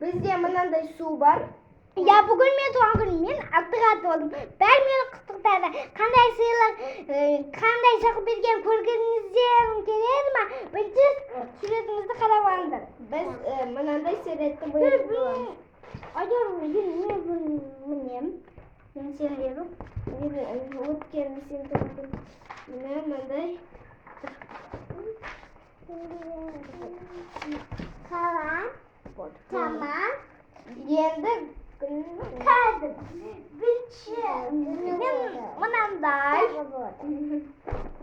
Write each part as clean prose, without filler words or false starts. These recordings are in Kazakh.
Бізде мынандай су бар. Иә, бүгін мен туған күнім, мен алтыға толдым. Бәрі мені құттықтады. Қандай сыйлық, қандай сыйлық берген көргіңіздер келеді ма? Бірінші суретімізді қарап алыңдар. Біз мынандай суретті бояп боламыз. Аяр, мен міне. Мен сені беру. Мен өткен сен туған күн. Міне мынандай. Қалам. Тамам. Енді Қазір бірінші мен мынандай.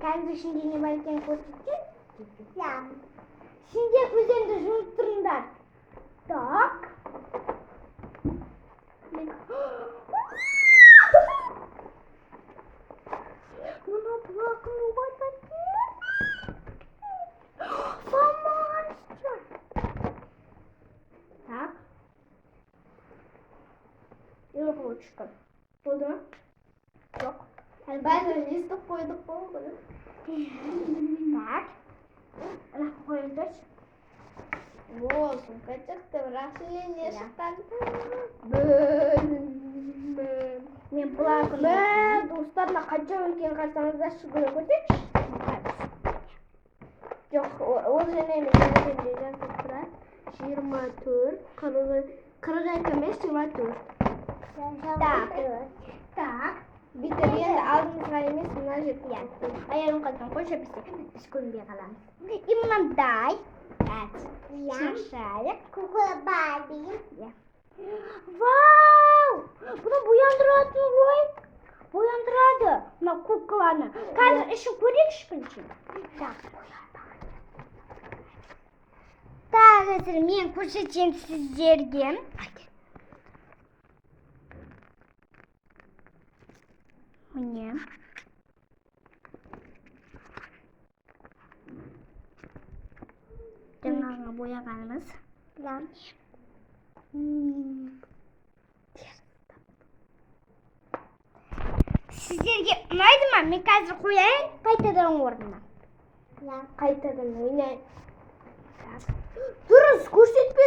Қазір ішінде не бар екенін көрсетейін. Сендер көздеріңді жұмып тұрыңдар. Так. Мына блокнот фломастер. Так. И ручка. Болды ма? Жоқ. Бәрін листік қойдық қой бұны. Так. Ана қойып тұршы. О, сумка шықты, бірақ ішінен не Иә. шыққан? Мен блокнот. Мә, достар, мына қанша үлкен, қарасаңыздаршы, гүл, көрсетші. Жоқ, ол жерде емес, ана жерде жазылып тұрады. 24, 42 емес, 24. Так. Так. Бүйтіп енді алдымызға емес, мына жерге. Иә. Аяғын қалсын қойшы, біз көрінбей қаламыз. И мынандай. Так. Шашайық. Кукла Барби. Иә. Вау! Бұны бояндыратын ғой. Бояндырады мына кукланы. Қазір ішін көрейікші бірінші. Так. Так, қазір мен көрсетемін сіздерге. Міне. Жаңағы бояғанымыз. Да. Сіздерге ұнайды ма? Мен қазір қояйын қайтадан орнына. Да. Қайтадан ойнай. Дұрыс көрсетпе.